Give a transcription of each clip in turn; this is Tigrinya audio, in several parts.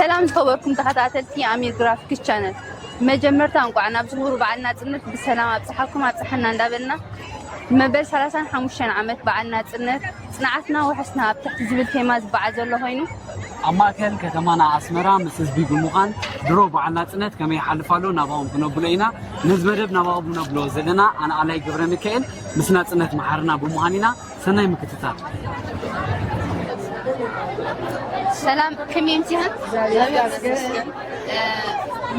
ሰላም ዝኸበርኩም ተኸታተልቲ ኣሚር ግራፊክስ ቻነል፣ መጀመርታ እንቋዕ ናብ ዝኽብሩ በዓል ናጽነት ብሰላም ኣብጽሓኩም ኣብጽሓና እንዳበልና፣ መበል ሰላሳን ሓሙሽተን ዓመት በዓል ናጽነት፣ ጽንዓትና ውሕስና ኣብ ትሕቲ ዝብል ቴማ ዝበዓል ዘሎ ኮይኑ፣ ኣብ ማእከል ከተማና ኣስመራ ምስ ህዝቢ ብምዃን ድሮ በዓል ናጽነት ከመይ ይሓልፍ ኣሎ ናባኦም ክነብሎ ኢና። ነዚ መደብ ናባኦም ነብሎ ዘለና ኣነ ኣላይ ገብረ ሚካኤል ምስ ናጽነት መሓርና ብምዃን ኢና። ሰናይ ምክትታል። ሰላም፣ ከመይ ኣምሲኽን?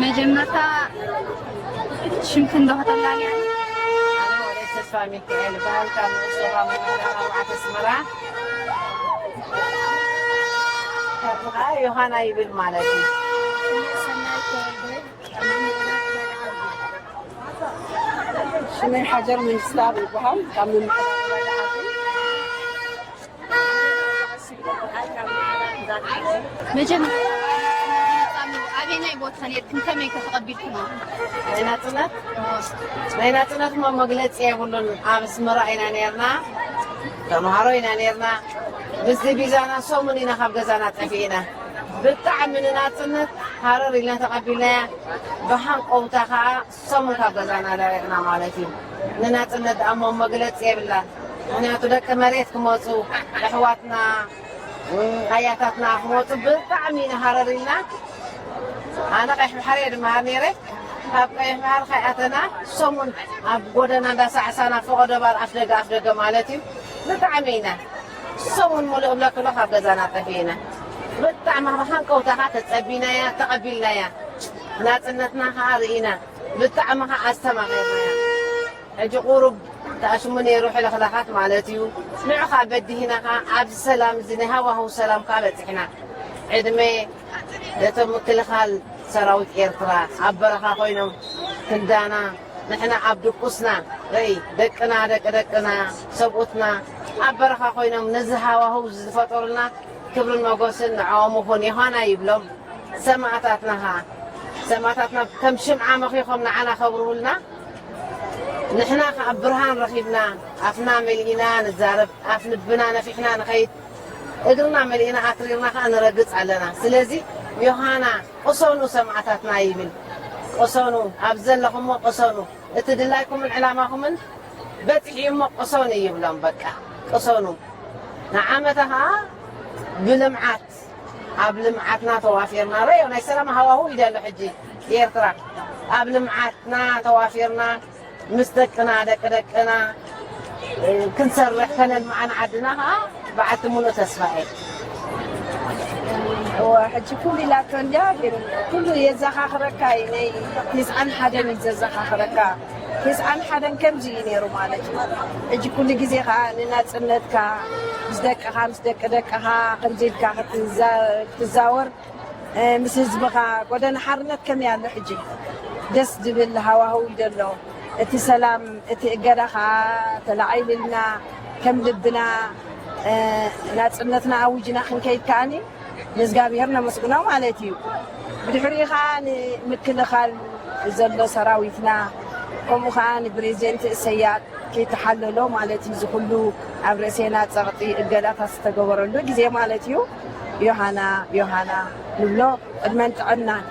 መጀመርታ ሽምክን ዶ ከተላልያ? ኣነ ወደ ተስፋ ሚካኤል በዓል ካብ ንኡስ ዞባ ምዕራብ ኣርባዕተ ኣስመራ፣ ካብዚ ኸዓ ዮሃና ይብል ማለት እዩ። ሽመይ ሓጀር መንግስታብ ይበሃል። ካብ መምሓዳሪ መጀመርያ ኣበየናይ ቦታ ነርክን ከመይ ከተቐቢልክሞ? ናይ ናጽነት ናይ ናጽነት ሞ መግለጺ የብሉን። ኣብ ኣስመራ ኢና ነርና፣ ተምሃሮ ኢና ነርና። ምስዚ ቢዛና ሰሙን ኢና ካብ ገዛና ጠፊእና። ብጣዕሚ ንናጽነት ሃረር ኢልና ተቐቢልናያ። ብሃንቀውታ ኸዓ ሰሙን ካብ ገዛና ለሪቕና ማለት እዩ። ንናጽነት ደኣ እሞ መግለጺ የብላን። ምኽንያቱ ደቂ መሬት ክመጹ፣ ኣሕዋትና፣ ኣያታትና ክመጹ ብጣዕሚ ኢና ሃረር ኢልና። ኣነ ቀይሕ ባሕሪ እየ ድመሃር ነይረ። ካብ ቀይሕ ባሕሪ ከይኣተና ሰሙን ኣብ ጎደና እንዳሳዕሳና ፈቐዶ ባር ኣፍ ደገ ኣፍ ደገ ማለት እዩ። ብጣዕሚ ኢና ሰሙን ሙሉእ እብለክሎ ካብ ገዛና ጠፊእና። ብጣዕሚ ብሃንቀውታ ኸዓ ተጸቢናያ፣ ተቐቢልናያ። ናጽነትና ኸዓ ርኢና። ብጣዕሚ ኸዓ ኣስተማቒርናያ። ሕጂ ቁሩብ ተኣሽሙ ነይሩ ሕልኽላኻት ማለት እዩ። ንዑ ኸዓ በዲህና ኸዓ ኣብዚ ሰላም እዚ ናይ ሃዋህው ሰላም ከኣ በጺሕና። ዕድመ ነቶም ምክልኻል ሰራዊት ኤርትራ ኣብ በረኻ ኮይኖም ክንዳና ንሕና ኣብ ድቁስና ርእይ ደቅና፣ ደቂ ደቅና፣ ሰብኡትና ኣብ በረኻ ኮይኖም ነዚ ሃዋህው ዝፈጠሩልና ክብርን መጎስን ንዕኦም ይኹን። ዮሃና ይብሎም ሰማእታትና ኸዓ። ሰማእታትና ከም ሽምዓ መኺኾም ንዓና ከብርሁልና። ንሕና ኸዓ ብርሃን ረኺብና፣ ኣፍና መሊእና ንዛረብ፣ ኣፍ ልብና ነፊሕና ንኸይድ፣ እግርና መሊእና ኣትሪርና ኸዓ ንረግጽ ኣለና። ስለዚ ዮሃና ቅሰኑ ሰማእታትና ይብል። ቅሰኑ፣ ኣብ ዘለኹሞ ቅሰኑ። እቲ ድላይኩምን ዕላማኹምን በጺሑ እሞ ቅሰኑ ይብሎም። በቃ ቅሰኑ። ንዓመታ ኸዓ ብልምዓት፣ ኣብ ልምዓትና ተዋፊርና። ረዮ ናይ ሰላም ሃዋሁ እዩ ዘሎ ሕጂ ኤርትራ። ኣብ ልምዓትና ተዋፊርና፣ ምስ ደቅና፣ ደቂ ደቅና፣ እ፣ ክንሰርሕ ከነልምዓ ንዓድና ኸዓ በዓልቲ ሙሉእ ተስፋ እየ። እወ፣ ሕጂ ኩሉ ኢላቶ እንድያ፣ ግን ኩሉ የዘኻኽረካ እዩ። ናይ ተስዓን ሓደን እዩ ዘዘኻኽረካ። ተስዓን ሓደን ከምዚ እዩ ነይሩ ማለት እዩ። ሕጂ ኩሉ ግዜ ኸዓ ንናጽነትካ፣ ምስ ደቅኻ፣ ምስ ደቂ ደቅኻ ከምዚ ኢልካ ክትዛ-፣ ክትዛወር፣ እ፣ ምስ ህዝብኻ፣ ጎደና ሓርነት ከመይ ኣሎ ሕጂ? ደስ ዝብል ሃዋህው እዩ ዘሎ። እቲ ሰላም፣ እቲ እገዳ ኸዓ ተላዒልልና፣ ከም ልብና፣ እ፣ ናጽነትና ኣዊጅና ክንከይድ ከዓኒ ንእዝጋብሄር ነመስግኖ ማለት እዩ። ብድሕሪኡ ኸዓ ንምክልኻል ዘሎ ሰራዊትና፣ ከምኡ ኸዓ ንፕሬዚደንት እሰያስ ከይተሓለሎ ማለት እዩ። እዚ ኩሉ ኣብ ርእሴና ጸቕጢ እገዳታት ዝተገበረሉ ግዜ ማለት እዩ። ዮሃና፣ ዮሃና ንብሎ። ዕድመን ጥዕናን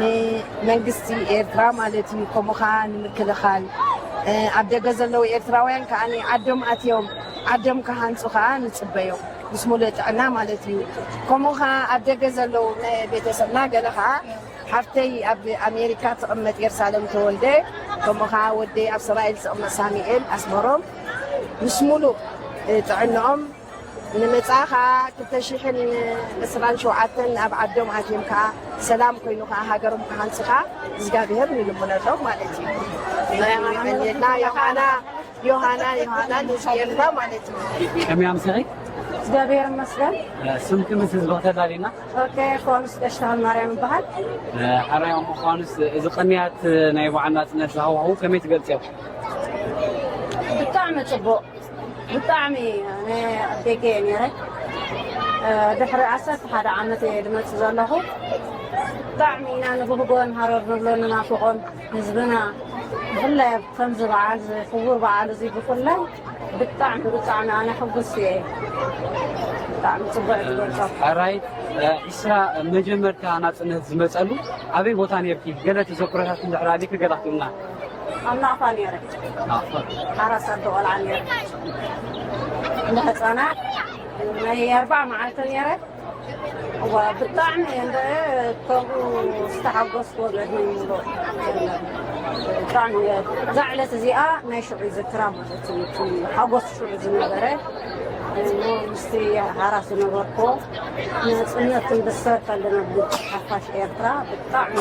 ንመንግስቲ ኤርትራ ማለት እዩ። ከምኡ ኸዓ ንምክልኻል፣ እ፣ ኣብ ደገ ዘለዉ ኤርትራውያን ከዓኒ ዓዶም ኣትዮም ዓዶም ክሃንጹ ኸዓ ንጽበዮም። ምስ ሙሉእ ጥዕና ማለት እዩ። ከምኡ ኸዓ ኣብ ደገ ዘለዉ ናይ ቤተሰብና ገለ ኸዓ ሓፍተይ ኣብ ኣሜሪካ ትቕመጥ የርሳለም ተወልደ፣ ከምኡ ኸዓ ወደይ ኣብ እስራኤል ዝቕመጥ ሳሙኤል ኣስመሮም ምስ ሙሉእ፣ እ፣ ጥዕንኦም ንመጻኢ ኸዓ ክልተ ሽሕን ዕስራን ሸውዓተን ኣብ ዓዶም ኣትዮም ከኣ ሰላም ኮይኑ ከኣ ሃገሮም ክሃንጹ ከኣ እግዚኣብሔር ንልምነሎም ማለት እዩ። ናይ ሃይማኖት ና ዮሃና፣ ዮሃና፣ ዮሃና ንህዝቢ ኤርትራ ማለት እዩ። ከመይ ኣምሲኺ? እግዚኣብሔር ይመስገን። ስምኪ ምስ ህዝቢ ከተላልይና? ኦኬ፣ ፋኑስ ቀሽተሃል ማርያም ይበሃል። ሓራይ እሞ ፋኑስ፣ እዚ ቅንያት ናይ በዓል ናጽነት ሃዋህው ከመይ ትገልጽዮ? ብጣዕሚ ጽቡቕ። ብጣዕሚ፣ ኣነ ኣብ ደገ እየ ነይረ። እ፣ ድሕሪ ዓሰርተ ሓደ ዓመት እየ ድመጽእ ዘለኹ። ብጣዕሚ ኢና ንብህጎን ሃረር ንብሎን ንናፍቖን ህዝብና፣ ብፍላይ ኣብ ከምዚ በዓል እዚ፣ ክቡር በዓል እዚ ብፍላይ ብጣዕሚ፣ ብጣዕሚ ኣነ ሕጉስቲ እየ። ብጣዕሚ ጽቡቕ እዩ ዝገልጾ። ሕራይ፣ ዒስራ መጀመርታ ናጽነት ዝመጸሉ ኣበይ ቦታ ነርኪ? ገለ ተዘክሮታት እንድሕር ኣሊኪ ገለ ክትብልና። ኣብ ናቕፋ ነይረ። ናቕፋ። ሓራስ ኣደ ቆልዓ ነይረ። እንደ ህጻናት ናይ ኣርባዓ መዓልቲ ነይረ። እዋ፣ ብጣዕሚ እንደ ከምኡ ዝተሓጎስኩዎ ገድሊ ይብሎ የለን። ብጣዕሚ እዛ ዕለት እዚኣ ናይ ሽዑ ይዝክራ ማለት እዩ። እቲ ሓጎስ ሽዑ ዝነበረ፣ እሞ ምስቲ ሓራስ ዝነበርኩዎ ናጽነት ክንብሰር ከለና ብሓፋሽ ኤርትራ ብጣዕሚ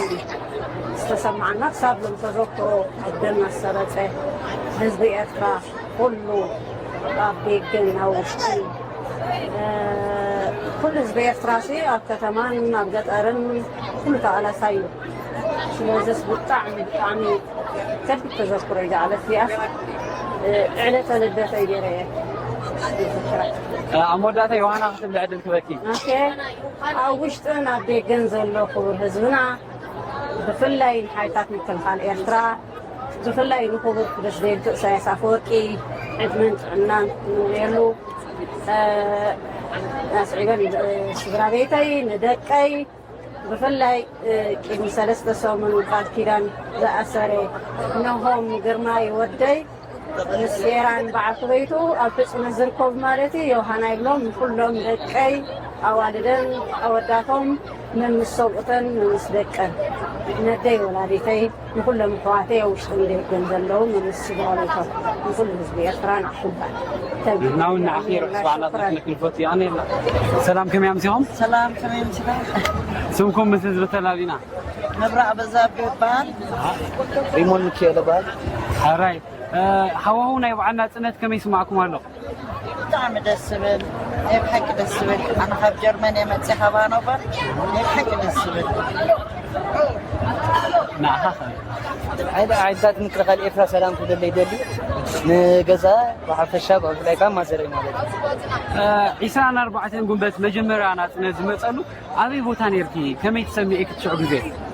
ዝተሰማዓና ክሳብ ሎም ተዘክሮ ኣብ ደምና ዝሰረጸ ህዝቢ ኤርትራ ኩሉ ኣብ ደገን ኣብ ውሽጥን፣ እ፣ ኩሉ ህዝቢ ኤርትራ ሲ ኣብ ከተማን ኣብ ገጠርን ኩሉ ተቓላሳይ እዩ። ስለዚስ ብጣዕሚ፣ ብጣዕሚ ከቢድ ተዘክሮ እዩ ዝዓለት እዚኣ። እ፣ ዕለተ ልደተይ ገይረ እየ ዝዝክራ። ኣብ መወዳእታ ዮሃና ክትብሊ ዕድል ክበኪ። ኦኬ፣ ኣብ ውሽጥን ኣብ ደገን ዘሎ ክቡር ህዝብና፣ ብፍላይ ንሓይልታት ምክልኻል ኤርትራ፣ ብፍላይ ንክቡር ፕረዚደንት ኢሳያስ ኣፈወርቂ ዕድመን ጥዕናን ንምነየሉ፣ እ፣ ኣስዒበን፣ እ፣ ስድራ ቤተይ፣ ንደቀይ፣ ብፍላይ፣ እ፣ ቅድሚ ሰለስተ ሰሙን ቃል ኪዳን ዝኣሰረ ነሆም ግርማይ ወደይ፣ ምስ ሴራን በዓልቲ ቤቱ ኣብ ሕጽነት ዝርከቡ ማለት እዩ። ዮሃና ይብሎም ንኩሎም ደቀይ፣ ኣዋልደን ኣወዳቶም፣ መምስ ሰብኡተን፣ መምስ ደቀን፣ ነደይ ወላዲተይ፣ ንኩሎም ኣሕዋተይ ኣብ ውሽጥን ደገን ዘለዉ፣ መምስ ስድራቤቶም፣ ንኩሉ ህዝቢ ኤርትራ ንዓኹም በዓል። ንሕና እውን ንዓኺ ርሑስ በዓል ናጽነት ክንፈቱ ይቐንየልና። ሰላም፣ ከመይ ኣምሲኹም? ሰላም፣ ከመይ ኣምሲኹም? ስምኩም ምስ ህዝቢ ተላቢና። መብራቕ በዛብህ ይበሃል። ሪሞን ሚካኤል ይበሃል። ኣራይ፣ እ፣ ሃዋሁ ናይ በዓል ናጽነት ከመይ ይስማዕኩም ኣሎ? ብጣዕሚ ደስ ዝብል፣ ናይ ብሓቂ ደስ ዝብል። ኣነ ካብ ጀርመን እየ መፅየ፣ ካብ ሃኖቨር። ናይ ብሓቂ ደስ ዝብል። ንዓኻ ኸ? ሓይሊ፣ ሓይልታት ምክልኻል ኤርትራ ሰላም ክብለለይ ይደሊ። ንገዛ ብሓፈሻ፣ ብፍላይ ካብ ማዘረይ ማለት እዩ። እ፣ ዒስራን ኣርባዕተን ጉንበት መጀመርያ ናጽነት ዝመጸሉ ኣበይ ቦታ ነርኪ? ከመይ ተሰሚዕኪ እቲ ሽዑ ግዜ?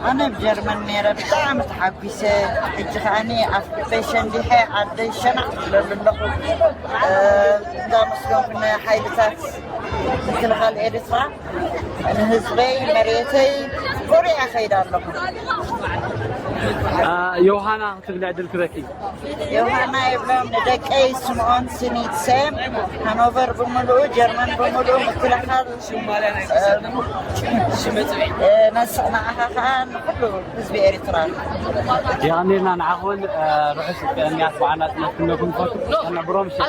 ኣነ ኣብ ጀርመን ነይረ፣ ብጣዕሚ ተሓጒሰ። ሕጂ ከኣኒ ኣብ ልበይ ሸንዲሐ ዓደይ ሸናዕ ክብለሉ ኣለኹ። እ፣ እንዳመስገንኩ ንሓይልታት ምክልኻል ኤርትራ፣ ንህዝበይ፣ መሬተይ ኮሪዐ እኸይድ ኣለኹ። እ፣ ዮሃና ክትብሊ ዕድል ክበኪ። ዮሃና ይብሎም ንደቀይ፣ ስምኦን፣ ስኒት፣ ሴም፣ ሃኖቨር ብምሉኡ፣ ጀርመን ብምሉኡ፣ ምክልኻል፣ እ፣ እ፣ ነስ-፣ ንዓኻ ኸኣ ንኹሉ ህዝቢ ኤርትራ። የቐንየልና። ንዓኹም እውን፣ እ፣ ርሑስ ቅንያት በዓል ናጽነት ክብለኩም ንፈቱ። ከነብሮ ምሸት።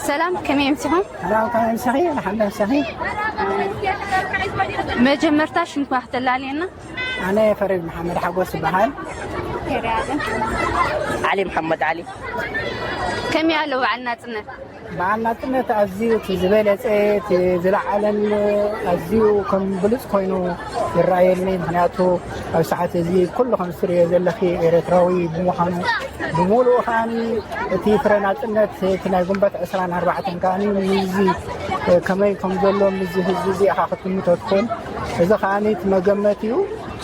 ሰላም፣ ከመይ ኣምሲኹም? ሰላም፣ ከመይ ኣምሲኺ? ደሓን ዶ ኣምሲኺ? መጀመርታ ሽምካ ክተላልየና? ኣነ ፈሪድ መሓመድ ሓጎስ ይበሃል። ዓሊ መሓመድ ዓሊ። ከመይ ኣሎ በዓል ናጽነት? በዓል ናጽነት ኣዝዩ እቲ ዝበለጸ፣ እቲ ዝለዓለን ኣዝዩ ከም ብሉጽ ኮይኑ ይረኣየኒ። ምኽንያቱ ኣብ ሰዓት እዚ ኩሉ ከም ትርእዮ ዘለኺ ኤርትራዊ ብምዃኑ፣ ብምሉኡ ከኣ እቲ ፍረ ናጽነት እቲ ናይ ግንቦት ዕስራን ኣርባዕተን ከኣ ምስዚ ከመይ ከም ዘሎ ምስዚ ህዝቢ እዚ ኢኻ ክትግምቶ ትኽእል። እዚ ከኣ እቲ መገመት እዩ።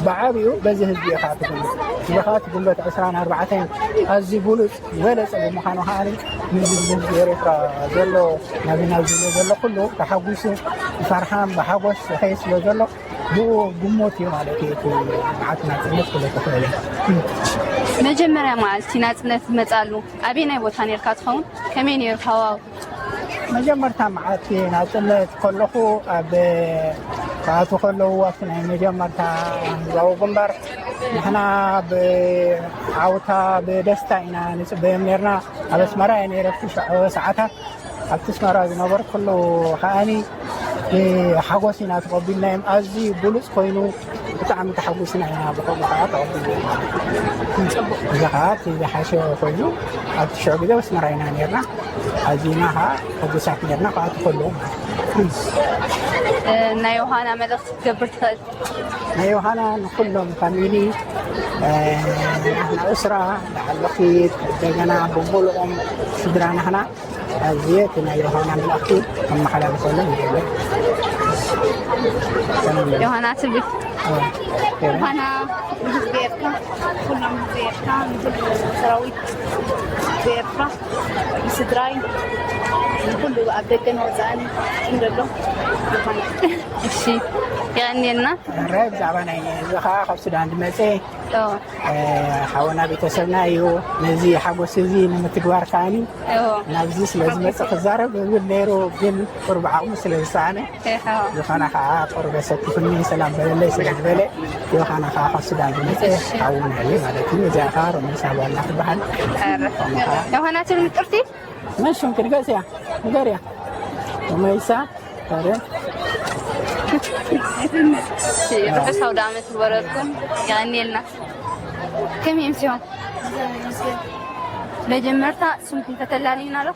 ብዓቢኡ በዚ ህዝቢ ኢኻ ትግምት። እዚ ከኣ እቲ ግንቦት ዕስራን ኣርባዕተን ኣዝዩ ብሉጽ ዝበለጸ ብምዃኑ ከኣ ምስዚ ህዝቢ ኤርትራ ዘሎ ናብና ዝብሎ ዘሎ ኩሉ ተሓጒሱ ብፈርሓን ብሓጎስ ይኸይድ ስለ ዘሎ ብኡ ግሞት እዩ ማለት እዩ። እቲ መዓልቲ ናጽነት ክብሎ ትኽእል እየ። መጀመርያ መዓልቲ ናጽነት ትመጻሉ ኣበየናይ ቦታ ነርካ ትኸውን? ከመይ ነይሩ ሃዋሁ? መጀመርታ መዓልቲ ናጽነት ከለኹ ኣብ ክኣትዉ ከለዉ ኣብቲ ናይ መጀመርታ ህዝባዊ ግንባር ንሕና ብዓውታ ብደስታ ኢና ንጽበዮም ነርና። ኣብ ኣስመራ እየ ነይረ ኣብቲ ሽዑ ሰዓታት። ኣብቲ ኣስመራ ዝነበርኩሉ ከኣኒ ብሓጎስ ኢና ተቐቢልናዮም። ኣዝዩ ብሉጽ ኮይኑ ብጣዕሚ ተሓጒስና ኢና ብኸምኡ ከዓ ተቐቢልናዮም ማለት እዩ። ጽቡቕ። እዚ ከዓ እቲ ዝሓሸ ኮይኑ ኣብቲ ሽዑ ግዜ ኣብ ኣስመራ ኢና ነርና። ኣዚና ከዓ ሕጉሳት ነርና ክኣቱ ከለዉ ማለት እዩ። እ፣ ናይ ዮሃና መልእኽቲ ክትገብር ትኽእል? ናይ ዮሃና ንኩሎም ፋሚሊ፣ እ፣ ንዓና እስራ፣ ንዓለኺት፣ እንደገና ብምሉኦም ስድራ ናህና ኣዝየ እቲ ናይ ዮሃና መልእኽቲ ከመሓላልፈሎም ይደሊ። ሰላም። ዮሃና ትብል? ኣዎ። ዮሃና ንህዝቢ ኤርትራ፣ ኩሎም ህዝቢ ኤርትራ፣ ንኩሉ ሰራዊት ህዝቢ ኤርትራ፣ ንስድራይ፣ ንኩሉ ኣብ ደገን ወጻእን እንደሎ ዮሃና። እሺ፣ የቐንየልና። ረ ብዛዕባ ናይ እዚ ኸዓ ካብ ሱዳን ዝመጸ ኦ። እ፣ ሓውና ቤተሰብና እዩ። ነዚ ሓጎስ እዚ ንምትግባር ከኣኒ ኦ። ናብዚ ስለ ዝመጽእ ክዛረብ እብል ነይሩ፣ ግን ቁሩብ ዓቕሚ ስለ ዝሰኣነ፣ እሖ። ዝኾነ ከዓ ቁሩብ ኣሰኪፉኒ ሰላም በለለይ ስለ ዝበለ፣ ዮሃና ከዓ ካብ ሱዳን ዝመጸ እሺ። ሓውና እዩ ማለት እዩ። እዚኣ ከዓ ሮሜሳ ጓልና ትበሃል። ኧረ። ከምኡ ከዓ ዮሃና ትብል ምቅርቲ? መን ሽም ክንገጽ እያ? ንገርያ። ሮሜሳ፣ ኧረ። እሺ፣ ርሑስ ኣውደ ዓመት ይግበረልኩም። የቐንየልና። ከመይ ኣምሲኹም? መጀመርታ ስምኩም ከተላልዩና ዶ?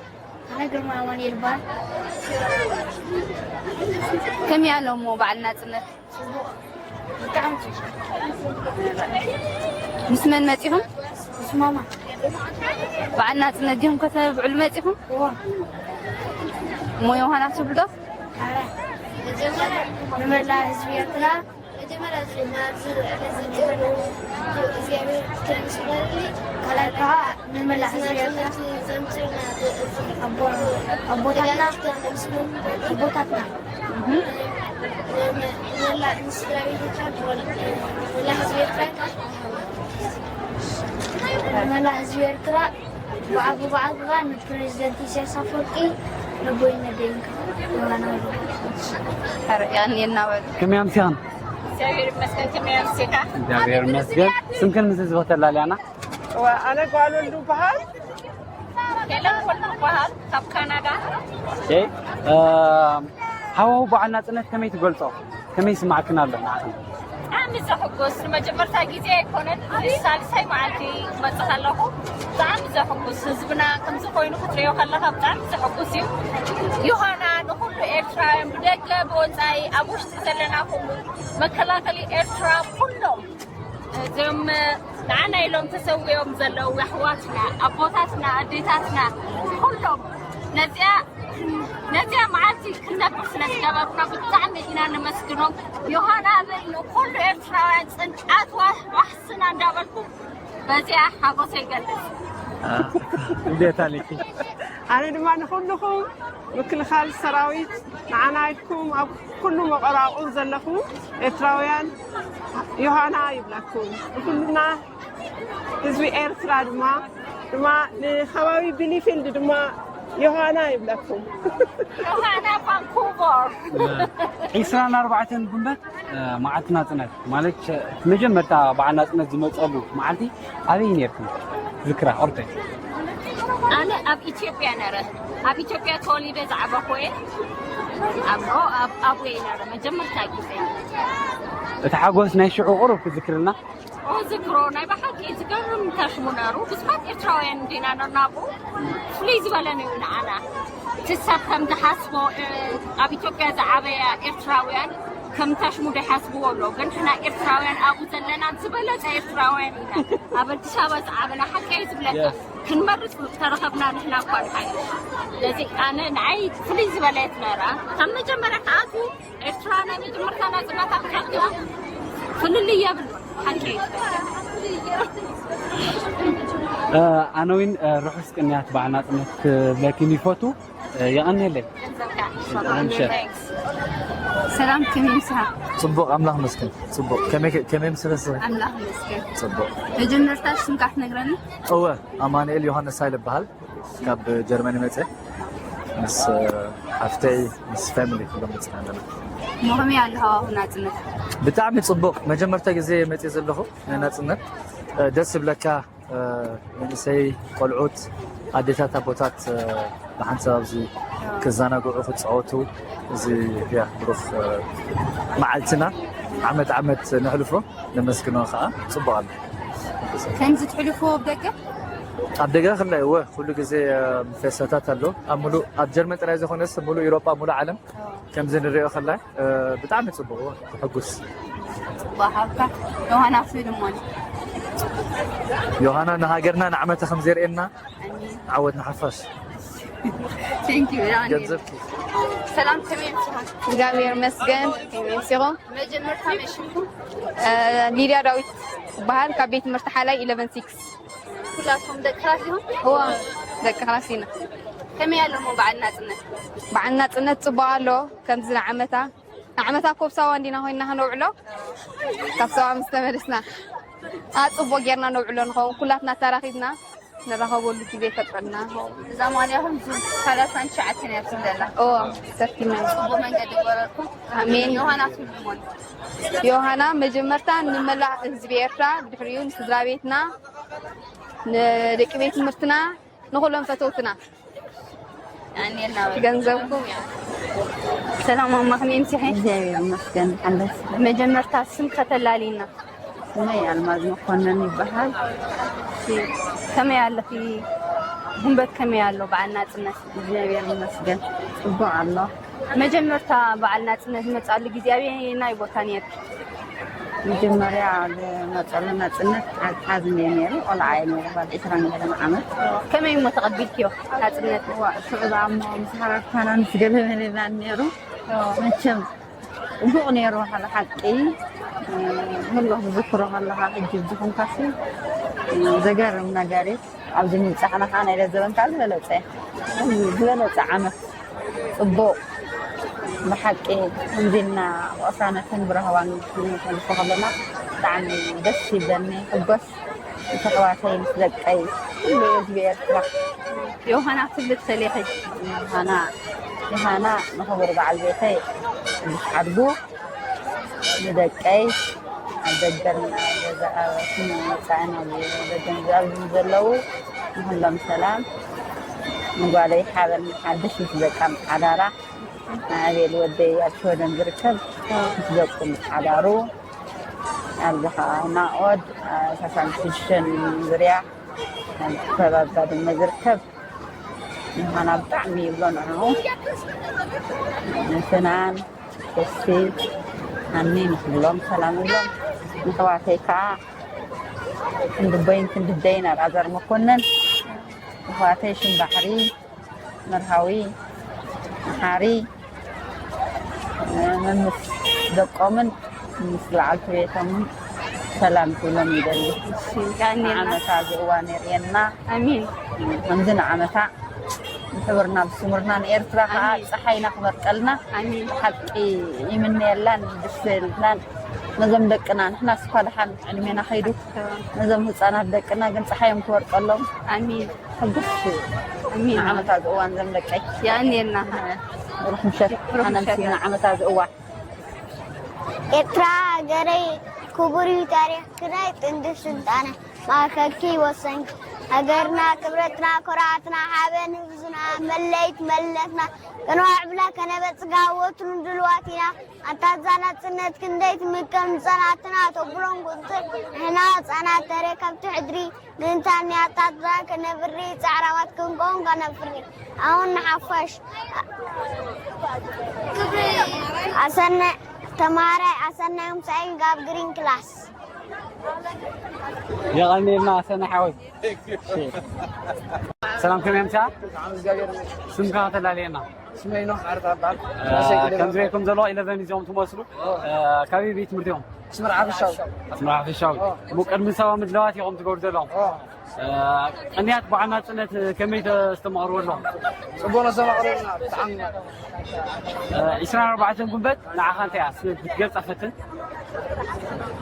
ኣነ ግርማ ኣማኑኤል ይበሃል። ከመይ ኣሎ እሞ በዓል ናጽነት? ጽቡቕ። ብጣዕሚ ጽቡቕ። ምስ መን መጺኹም? ምስ ማማ። በዓል ናጽነት ዲኹም ከተብዕሉ መጺኹም? እወ። እሞ ዮሃና ትብሉ ዶ? ኣረ። ንመላእ ህዝቢ ኤርትራ መጀመርያ ናብዚ ዕለት እዚ ንኽብሎ እግዚኣብሔር ክመስገን። ካልኣይ ከዓ ንመላእ ህዝቢ ኤርትራ ዘምፅኡና ኣቦ-፣ ኣቦታትና፣ ኣቦታትና፣ ንመላእ ንስድራ ቤተሰብ፣ ንመላእ ህዝቢ ኤርትራ፣ ንመላእ ህዝቢ ኤርትራ ብዓቢ ብዓቢ ከዓ ንፕሬዚደንት ኢሳያስ ኣፈወርቂ ልቦይ ነደይንካ ዮሃና ወልደጊዮርጊስ። ኧረ የቐንየልና በሉ። ከመይ ኣምሲኽን? እግዚኣብሔር ይመስገን፣ ከመይ ኣምሲኻ? እግዚኣብሔር ይመስገን። ስምክን ምስ ህዝቢ ከተላልያና? እዋ፣ ኣነ ጓል ወልዱ በሃል። ሄለን ወልዱ በሃል፣ ካብ ካናዳ። ኦኬ፣ እ፣ ሃዋሁ በዓል ናጽነት ከመይ ትገልጾ? ከመይ ይስማዕክን ኣሎ ንዓኽን? ብጣዕሚ ዘሕጉስ፣ ንመጀመርታ ግዜ ኣይኮነን፣ ሳልሳይ መዓልቲ ክመጽእ ከለኹ ብጣዕሚ ዘሕጉስ፣ ህዝብና ከምዚ ኮይኑ ክትሪኦ ከለኻ ብጣዕሚ ዘሕጉስ እዩ። ዮሃና ንኹሉ ኤርትራውያን ብደገ ብወጻኢ ኣብ ውሽጢ ዘለና ኩሉ መከላኸሊ ኤርትራ ኩሎም እዞም ንዓና ኢሎም ተሰዊኦም ዘለዉ ኣሕዋትና፣ ኣቦታትና፣ ኣዴታትና ኩሎም ነዚኣ፣ ነዚኣ መዓልቲ ክንነብር ስለ ዝገበሩና ብጣዕሚ ኢና ነመስግኖም። ዮሃና በል ንኩሉ ኤርትራውያን ጽንዓት ዋ-፣ ዋሕስና እንዳበልኩ በዚኣ ሓጎሰይ ይገልጽ። አ፣ እንዴት ኣለኪ? ኣነ ድማ ንኹልኹም ምክልኻል ሰራዊት፣ ንዓና ኢልኩም ኣብ ኩሉ መቐራቕር ዘለኹም ኤርትራውያን ዮሃና ይብለኩም። ንኹልና ህዝቢ ኤርትራ ድማ፣ ድማ ንከባቢ ቢሊፊልድ ድማ ዮሃና ይብለኩም። ዮሃና ቫንኩቨር። ዒስራን ኣርባዕተን ጉንበት፣ እ፣ መዓልቲ ናጽነት ማለት፣ ሸ-፣ መጀመርታ በዓል ናጽነት ዝመጸሉ መዓልቲ ኣበይ ነርኩም? ዝክራ ኦርተይ። ኣነ ኣብ ኢትዮጵያ ነረ። ኣብ ኢትዮጵያ ተወሊደ ዝዓበኹ እየ። ኣብ፣ ኣብ፣ ኣብየ ነረ መጀመርታ ግዜ። እቲ ሓጎስ ናይ ሽዑ ቁሩብ ክዝክርልና? ኦ፣ ዝክሮ ናይ ብሓቂ ዝገርም ተሽሙ ነሩ። ብዙሓት ኤርትራውያን እንዲና ነርና ኣብኡ። ፍሉይ ዝበለ ነዩ ንዓና። እቲ ሰብ ከም ዝሓስቦ፣ እ፣ ኣብ ኢትዮጵያ ዝዓበያ ኤርትራውያን ከም ተሽሙ ዶ ይሓስብዎ ኣሎ። ግን ሕና ኤርትራውያን ኣብኡ ዘለና ዝበለጸ ኤርትራውያን ኢና። ኣብ ኣዲስ ኣበባ ዝዓበና ሓቂ እየ ዝብለካ። Yes። ክንመርጽ ተረኸብና ንሕና እኳ ንሓይሽ። ስለዚ ኣነ ንዓይ ፍሉይ ዝበለየት ነራ። ካብ መጀመርያ ክኣትዉ ኤርትራ ናይ መጀመርታ ናጽነታ ክትረክብ ፍልልይ የብሉ። ሓቂ። እ፣ ኣነ እውን፣ እ፣ ርሑስ ቅንያት በዓል ናጽነት ክብለኪን ይፈቱ። እ፣ የቐንየለይ። ሰላም፣ ከመይ ምሳኻ? ጽቡቕ፣ ኣምላኽ መስገን። ጽቡቕ። ከመይ፣ ከመይ ምስለስ? ኣምላኽ መስገን። ጽቡቕ። መጀመርታ ሽምካ ትነግረኒ? እወ፣ ኣማኑኤል ዮሃንስ ሃይለ እበሃል። ካብ ጀርመን ይመጽእ። ምስ፣ እ፣ ሓፍተይ፣ ምስ ፋሚሊ ኩሎም መጽና ኣለና። እሞ ከመይ ኣለኻ ኣብ ናጽነት? ብጣዕሚ ጽቡቕ። መጀመርታ ግዜ መጽእ ዘለኹ ናይ ናጽነት። እ፣ ደስ ይብለካ። እ፣ መንእሰይ ቆልዑት፣ ኣዴታት፣ ኣቦታት፣ እ፣ ብሓንሳብ ኣብዚ ክዘናግዑ፣ ክጻወቱ፣ እዚ፣ ያ፣ ብሩኽ፣ እ፣ መዓልትና ዓመት ዓመት ነሕልፎ። ነመስግኖ ከኣ። ጽቡቕ ኣሎ። ከምዚ ትሕልፎ ኣብ ደገ? ኣብ ደገ ክላይ፣ እወ፣ ኩሉ ግዜ፣ እ፣ ፌስታታት ኣሎ። ኣብ ሙሉእ፣ ኣብ ጀርመን ጥራይ ዘይኮነስ፣ ሙሉእ ኤውሮጳ፣ ሙሉእ ዓለም ከምዚ ንሪኦ ከላይ፣ እ፣ ብጣዕሚ ጽቡቕ፣ እወ፣ ዘሐጉስ። ጽቡቕ ሃብካ። ዮሃና ፍልሞን። ዮሃና ንሃገርና ንዓመታ ከም ዘርእየና፣ ዓወት ንሓፋሽ። Thank you፣ ዮሃና። ገንዘብኪ። ሰላም፣ ከመይ ኢኹም? እግዚኣብሔር ይመስገን። ከመይ ኢኹም? መጀመርታ መን ሽምኩም? እ፣ ሊድያ ዳዊት ይበሃል። ካብ ቤት ትምህርቲ ሓላይ ኢለቨን ሲክስ። ኩላትኩም ደቂ ክላስ ኢኹም? እዎ፣ ደቂ ክላስ ኢና። ከመይ ኣሎ እሞ በዓል ናጽነት? በዓል ናጽነት ጽቡቕ ኣሎ። ከምዚ ንዓመታ፣ ንዓመታ ኮብ ሳዋ እንዲና ኮይንና ከነውዕሎ፣ ካብ ሳዋ ምስ ተመለስና፣ ኣ፣ ጽቡቕ ጌርና ነውዕሎ ንኸውን። ኩላትና ተራኺብና ንራኸበሉ ግዜ ይፈጥረልና። እዛ ማልያኹም ዙር ሰላሳን ትሽዓተን እያ ትብለላ። ኦ፣ ሰርቲና። ጽቡቕ መንገዲ ይግበረልኩም። ኣሜን። ዮሃና ፍልሞን። ዮሃና መጀመርታ ንመላእ ህዝቢ ኤርትራ፣ ብድሕሪኡ ንስድራ ቤትና፣ ንደቂ ቤት ትምህርትና፣ ንኹሎም ፈተውትና። ኣኔና በል። ገንዘብኩም። ሰላም ማማ፣ ከመይ ምሲኺ? እግዚኣብሔር ይመስገን፣ ሓለስ። መጀመርታ ስም ከተላልይና። ስመይ ኣልማዝ መኮነን ይበሃል። እሺ፣ ከመይ ኣለኺ? ጉንበት ከመይ ኣሎ በዓል ናጽነት? እግዚኣብሔር ይመስገን፣ ጽቡቕ ኣሎ። መጀመርታ በዓል ናጽነት ዝመጻሉ ግዜ ኣበየናይ ቦታ ነይርኪ? መጀመርያ ዝመጸሉ ናጽነት ሓዝሓዝ እየ ነይሩ፣ ቆልዓ እየ ነይሩ፣ ጓል ዕስራን ገለን ዓመት። ከመይ እሞ ተቐቢልክዮ ናጽነት? እዋ፣ ሽዑ ደኣ እሞ ምስ ሓረርካና ምስ ገለ መለናን ነይሩ። መቸም ጽቡቕ ነይሩ፣ ሓደ ሓቂ። ንህሎ ክዝክሮ ከለኻ፣ ሕጂ ዝኾንካሲ፣ ዘገርም ነገር እዩ። ኣብዚ ምብጻሕና ከኣ ናይ ለዘበን ከኣ ዝበለጸ፣ ዝበለጸ ዓመት ጽቡቕ፣ ብሓቂ ከምዚልና ብቕሳነትን ብራህዋን ክነሕልፎ ከለና ብጣዕሚ ደስ ይብለኒ። ሕጎስ ምስ ኣሕዋተይ፣ ምስ ደቀይ፣ ኩሉ ህዝቢ ኤርትራ። ዮሃና ትብል ሰሊኺ። ዮሃና፣ ዮሃና ንኽቡር በዓል ቤተይ፣ ቅዱስ ሓድጉ፣ ንደቀይ፣ ኣብ ደገን ኣብ ገዛ፣ ኣብ ስም ወጻእን ኣብ ደገን ኣብ ዘለዉ ንኹሎም ሰላም። ንጓለይ ሓበን ሓድሽ ምስ ደቃ ምስ ሓዳራ፣ ንኣቤል ወደይ ኣብ ሽወደን ዝርከብ ምስ ደቁ ምስ ሓዳሩ፣ ኣብዚ ኸኣ ናኦድ፣ ኣብ ሳሳን ሽዱሽተን ዙርያ፣ ኣብ ከባቢ ባድመ ዝርከብ ምዃና ብጣዕሚ ይብሎ ንዕኡ። ንፍናን፣ ተስፊ፣ ሃኒ ንኹሎም ሰላም እብሎም። ንኣሕዋተይ ከኣ ክንዲ ኣቦይን ክንዲ ኣደይን ኣልኣዛር መኮነን፣ ኣሕዋተይ ሽም ባሕሪ፣ መርሃዊ፣ መሓሪ፣ መምስ ደቆምን ምስ በዓልቲ ቤቶምን ሰላም ክብሎም ይደሊ። እሺ፣ የቐንየልና። ዓመታ እዚ እዋን የርእየና። ኣሜን። ከምዚ ንዓመታ ክብርና ብስሙርና ንኤርትራ ከዓ ኣሜን። ፀሓይና ክበርቀልና ኣሜን። ሓቂ ይምነየላን ብስልናን ነዞም ደቅና ንሕና ስኳ ደሓን ዕድሜና ከይዱ ነዞም ህፃናት ደቅና ግን ፀሓዮም ክበርቀሎም ኣሜን። ሕጉስ ኣሜን። ንዓመታ ዝእዋን ዘም ደቀይ የቐንየልና። ሩሕ ምሸት ብሩኽ ምሸት። ኣነምሲ ንዓመታ ዝእዋን ኤርትራ ሃገረይ ክቡር እዩ ታሪኽክናይ ጥንዲ ስልጣነ ማእከልኪ ወሰንኪ ሃገርና ክብረትና ኩርዓትና ሓበን ህብዙና መለይት መለትና ከነዋዕብላ ከነበጽጋ ወትሩ ድልዋት ኢና ኣንታ እዛ ናጽነት ክንደይ ትምከን ምጸናትና ተብሎም ቁጽር ንሕና ህጻናት ተረከብቲ ሕድሪ ምእንታን ያታትና ከነብሪ ጻዕራዋት ክንከውን ከነፍሪ ኣሁን ንሓፋሽ ኣሰነ ተማሃራይ ኣሰናይ ምሳኤል ጋብ ግሪን ክላስ የቐንየልና ኣሰነ ሓወይ። ሰላም ከመይ ኣምስያ? ስምካ ከተላለየና? ስመይ ኖህ ዓርታ እበሃል። ራሰይ ኢለቨን። ከም ዝርእየኩም ዘለኹ ኢለቨን እዚኦም ትመስሉ። እ፣ ካበይ ቤት ትምህርቲ እዮም? ኣስመራ ሓፈሻዊ። ኣስመራ ሓፈሻዊ። እሞ ቅድሚ ሰባ ምድላዋት ኢኹም ትገብሩ ዘለኹም። እ፣ ቅንያት በዓል ናጽነት ከመይ ተስተማቕርዎ ኣለኹም? ጽቡቕ ነስተማቕርዎ ኣለና። ብጣዕሚ። እ፣ ዒስራን ኣርባዕተን ጉንበት ንዓኻ እንታይ እያ? እስኪ ክትገልጻ ፈትን።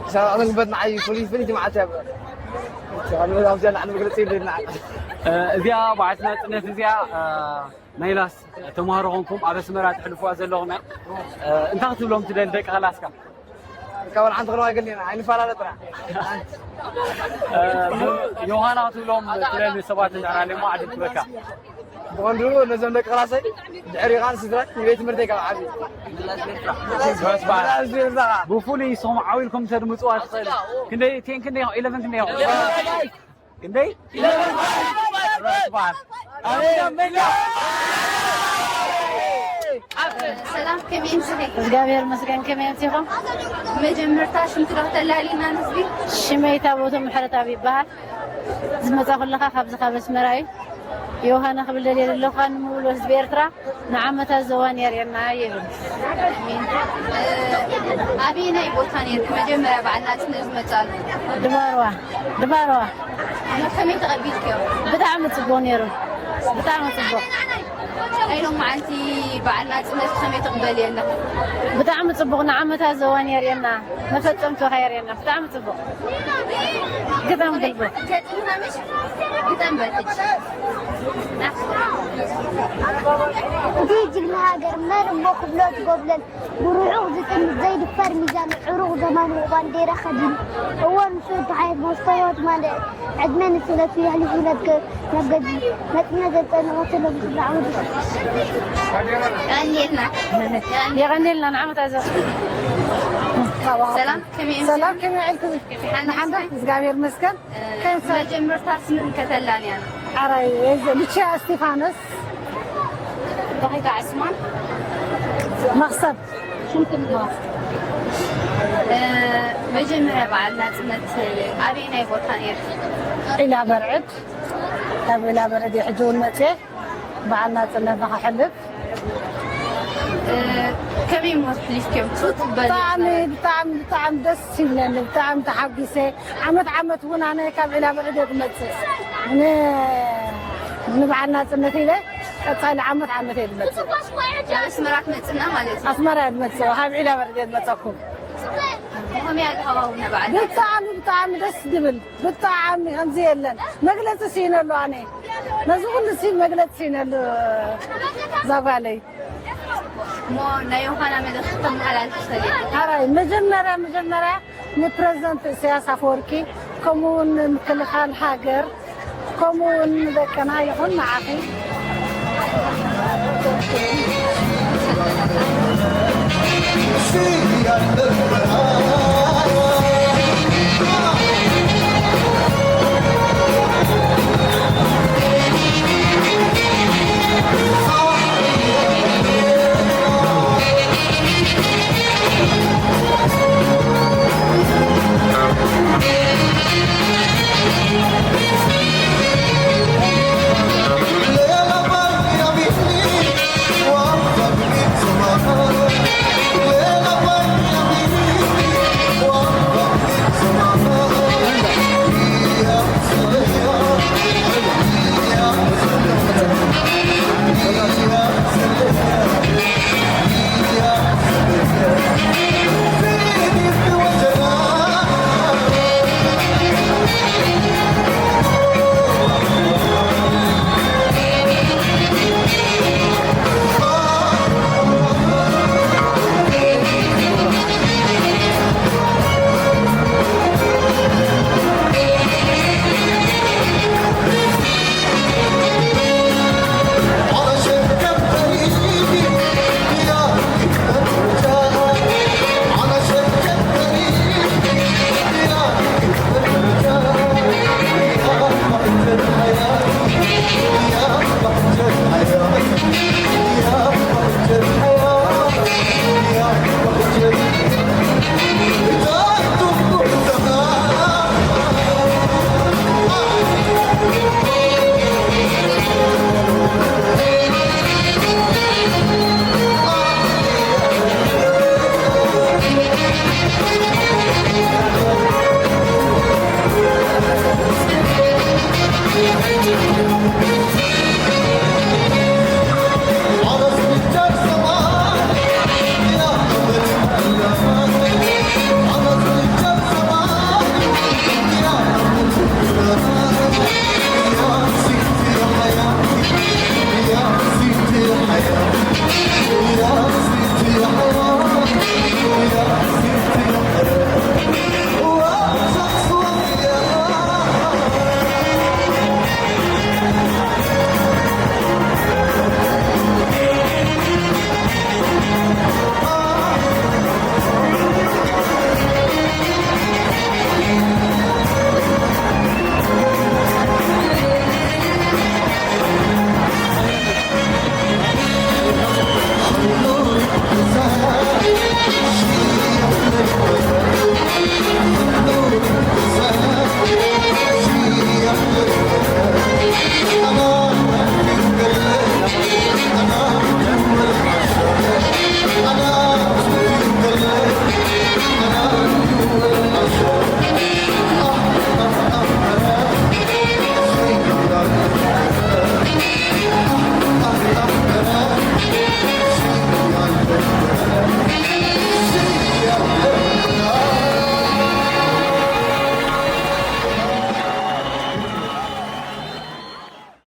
ዒስራን ኣርባዕተን ጉንበት ንዓይ ፍሉይ ፍልይቲ መዓልቲ እያ። ኣብዚኣ ላዕሊ መግለጺ የብለይን ንዓይ። እ፣ እዚኣ በዓልቲ ናጽነት እዚኣ፣ እ፣ ናይ ላስ ተምሃሮ ኾንኩም ኣብ ኣስመራ ተሕልፍዋ ዘለኹም እያ። እ፣ እንታይ ክትብሎም ትደሊ ደቂ ኸላስካ? ካብ ሓንቲ ክንዋ ኣይገድልን ኢና፣ ኣይንፈላለ ጥራሕ። እ፣ ዮሃና ክትብሎም ትደሊ ሰባት እንድሕር ኣለሞ ዕድል ክበካ። ብቐንዱ ነዞም ደቂ ኸላሰይ ድሕሪኻ ንስድራይ ንቤት ትምህርተይ ካብ ዓቢ። ብፍሉይ ንስኹም ዓው ኢልኩም ተድምፅዋ ትኽእል። ክንደይ፣ ቴን ክንደይ ኢኹም? ኢለቨን ክንደይ ኢኹም? ክንደይ? ሰላም ከመይ ኣምሲኺ? እግዚኣብሔር ይመስገን። ከመይ ኣምሲኹም? መጀመርታ ሽምኪ ዶ ክተላልይና ንህዝቢ? ሽመይ ታቦተ ምሕረትኣብ ይበሃል። ዝመጻኹ ኣለኻ ካብዚ ካብ ኣስመራ እዩ። ዮሃና ክብል ደልየ ዘለኹ ንምብሎ ህዝቢ ኤርትራ ንዓመታ ዘዋን የርእየና ይብል። ኣበየናይ ቦታ ነይርኪ መጀመርያ በዓል ናጽነት ዝመጽኣሉ? ድባርዋ ድባርዋ ከመይ ተቐቢልክዮ? ብጣዕሚ ጽቡቕ ነይሩ። ብጣዕሚ ጽቡቕ። ናይ ሎም መዓልቲ በዓል ናጽነት ከመይ ትቕበልዮ ኣለኺ? ብጣዕሚ ጽቡቕ ንዓመታ ዘዋን የርእየና መፈጸምቱ ከየርእየና ብጣዕሚ ጽቡቕ። ግጣም ገልቦ። ግጥም በል ሕጂ። እቲ ጅግና ሃገር መን እሞ ክብሎ ትጎብለል ብርሑቕ ዝጥምት ዘይድፈር ሚዛኑ ዕሩቕ ዘማኑ ባንዴራ ከዲኑ እዎ ንሱ ተሓየት መስተዋት ማለ ዕድመ ንስለቱ የሕሊፉ ነብገ ነብገጂ መጽነ ዘጸንዖ ተለብሱ ብዓወት ቀንዴልና የቐንዴልና ንዓመት ኣዘ ሰላም ከመይ ሰላም ከመይ ዕልክም ንሓንዳ እግዚኣብሔር መስገን መጀመርታ ስምኪ ከተላንያ። ሓራይ ልቻ እስቲፋኖስ በኺ ከዓ ስማ መኽሰብ መጀመርያ በዓል ናፅነት ኣበየናይ ቦታ ነይሩ? ዒላ በርዕድ ካብ ዒላ በርዕድ ሕጂ እውን መፅየ በዓል ናፅነት ንኸሕልፍ ከመይ እሞ ኣሕሊፍክዮም? ትውት በሉ። ብጣዕሚ ብጣዕሚ ብጣዕሚ ደስ ይብለኒ። ብጣዕሚ ተሓጒሰ። ዓመት ዓመት እውን ኣነ ካብ ዒላ በርዕድ እየ ዝመፅእ። ን- ንበዓል ናፅነት ኢለ ቀፃሊ ዓመት ዓመት እየ ዝመፅእ። ናብ ኣስመራ ትመፅና ማለት እዩ። ኣስመራ እየ ዝመፅእ። ካብ ዒላ በርዕድ እየ ዝመፀኩም። ከመይ ኣሎ ሃዋሁ ንበዓል? ብጣዕሚ ብጣዕሚ ደስ ዝብል ብጣዕሚ ከምዚ የለን መግለፂ ስኢነሉ ኣነ ነዚ ኩሉ ሲ መግለፂ ስኢነሉ ዛጓለይ እሞ ናይ ዮሃና መልእኽቲ ተመሓላልፍ ሰሊጥ ሓራይ መጀመርያ መጀመርያ ንፕረዚደንት እስያስ ኣፈወርቂ ከምኡ እውን ንምክልኻል ሃገር ከምኡ እውን ንደቅና ይኹን ንዓኺ